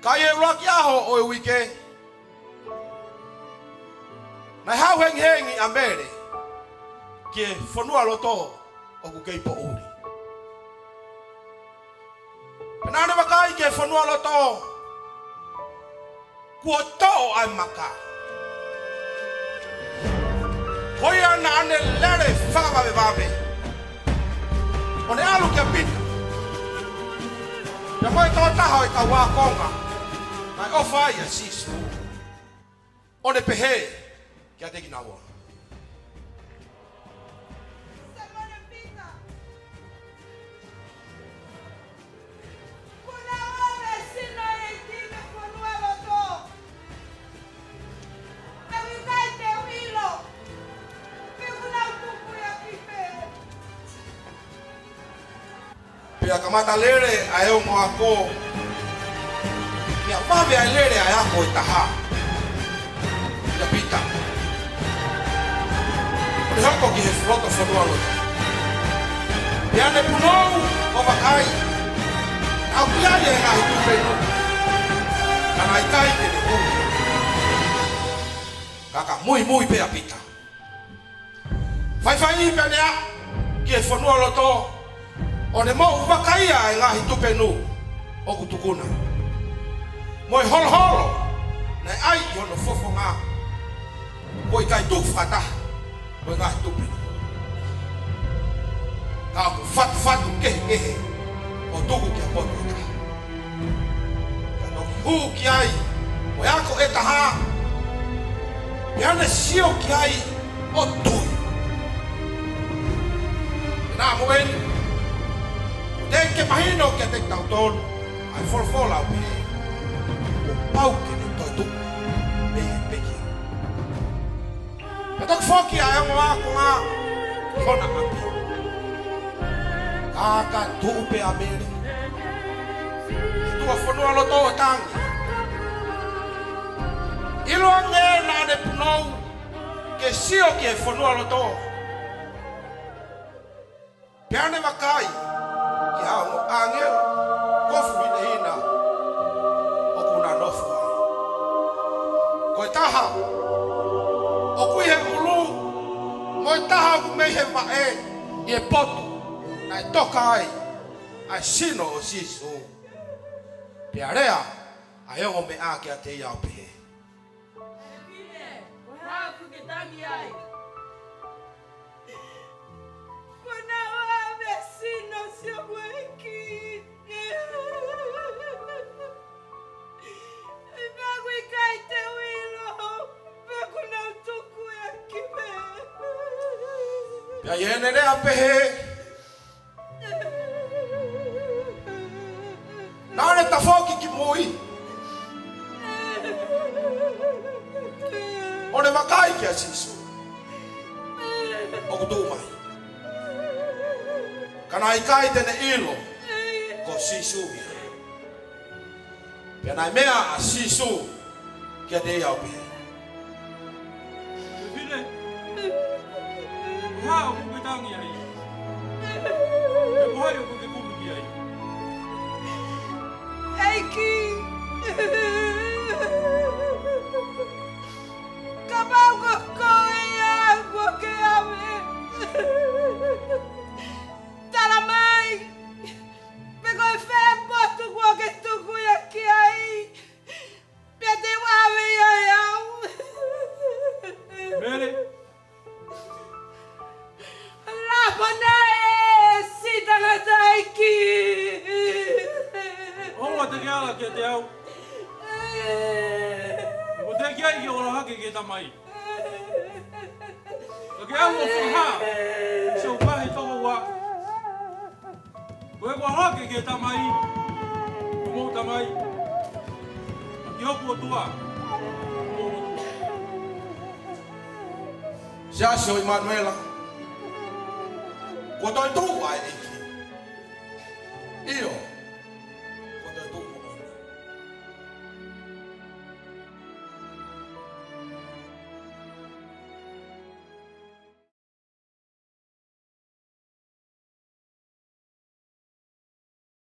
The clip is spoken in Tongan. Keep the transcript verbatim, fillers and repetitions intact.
Ka ʻi he ʻuluaki ʻaho ʻo e uike, naʻe haʻu hengihengi ʻa Mele ki he fonualoto ʻoku kei poʻuli. Pea naʻa ne vakai ki he fonualoto, kuo toʻo ʻa e maka. Ko ia naʻa ne lele fakavavevave ʻo ne ʻalu kia Pita pea mo e tokotaha ʻo e kau ākonga naʻe ʻofa ai ʻa Sīsū, ʻo ne pehē kiate kinaua: Saimone Pita, kuo nau ʻave e sino ʻo e ʻEiki mei he fonualoto, pea ʻoku ʻikai te u ʻilo pe kuo nau tuku ʻi ʻapi pē. Pea kamata lele ʻa e ongo ako, pea vave ʻa e lele ʻa e ako ʻe taha, kia Pita, ʻo ne hoko ki he loto fonualoto. Pea ne punou ʻo vakai, ʻoku ʻi ai e ngaahi tupenu, ka naʻe ʻikai te ne hū. Ka ka muimui pē ʻa Pita. Faifai pea ne aʻu ki he fonualoto, ʻo ne moʻu vakaia e ngaahi tupenu ʻoku tukuna, mo e holoholo naʻe ʻai ʻi hono fofonga. Kuo ʻikai tuku fakataha mo e ngaahi tupenu, ka ʻoku fatufatu kehekehe ʻo tuku ki ha potu ʻe taha. Ka toki hū ki ai mo e ako ʻe taha, pea ne sio ki ai ʻo tui. Pea naʻa mo eni, ʻoku teʻeki ke mahino kiate kitautolu ʻa e folofola ʻoku pehē, kuo pau ke ne toetuʻu mei he pekia. Pea toki foki ʻa e ongo ako ki hona ʻapi. Ka ka tuʻu pē ʻa Mele ʻi tuʻa fonualoto ʻo tangi. ʻIlo ange naʻa ne punou ke sio ki he fonualoto, pea ne vakai ki ha ongo ʻāngelo kofu hinehina ʻoku na nofo ai. Ko e taha ʻoku ʻi he ʻulu, mo e taha ʻoku mei he vaʻe, ʻi he potu naʻe toka ai ʻa e sino ʻo Sīsū. Pea lea ʻa e ongo meʻa kiate ia ʻo pehē: ʻEiki, ko e hā ʻoku ke tangi ai? Kuo nau ʻave e sino ʻo siʻoku ʻEiki, pea ʻoku ʻikai te u ʻilo pe kuo nau tuku ʻi ʻapi pē. Pea ʻi heʻene lea pehē, naʻa ne tafoki ki mui ʻo ne vakai kia Sīsū ʻoku tuʻu mai. Ka naʻe ʻikai te ne ʻilo ko Sīsū ia. Pea naʻe meʻa ʻa Sīsū kiate ia ʻo pehē: Fefine, ko e hā ʻoku ke tangi ai? Pea ko hai ʻoku ke kumi ki ai? ʻEiki, kapau ko koe ia kuo ke ʻave, tala mai pe ko e fē potu kuo ke tuku ia ki ai, pea te u ʻave ia ʻe au. Mele. Lāponai, siʻi tangataʻeiki. ʻOua te ke ala kiate au. Kuo teʻeki ai ke u ʻalu hake ki he Tamai. Ka ke ʻalu ʻo fakahā siʻoku ngaahi tokoua. Ko ʻeku ʻalu hake ki he Tamai, homou Tamai, mo ki hoku ʻOtua, homou ʻOtua. Siasi ʻo ʻImanuela, kuo toetuʻu ʻa e ʻEiki. ʻIo,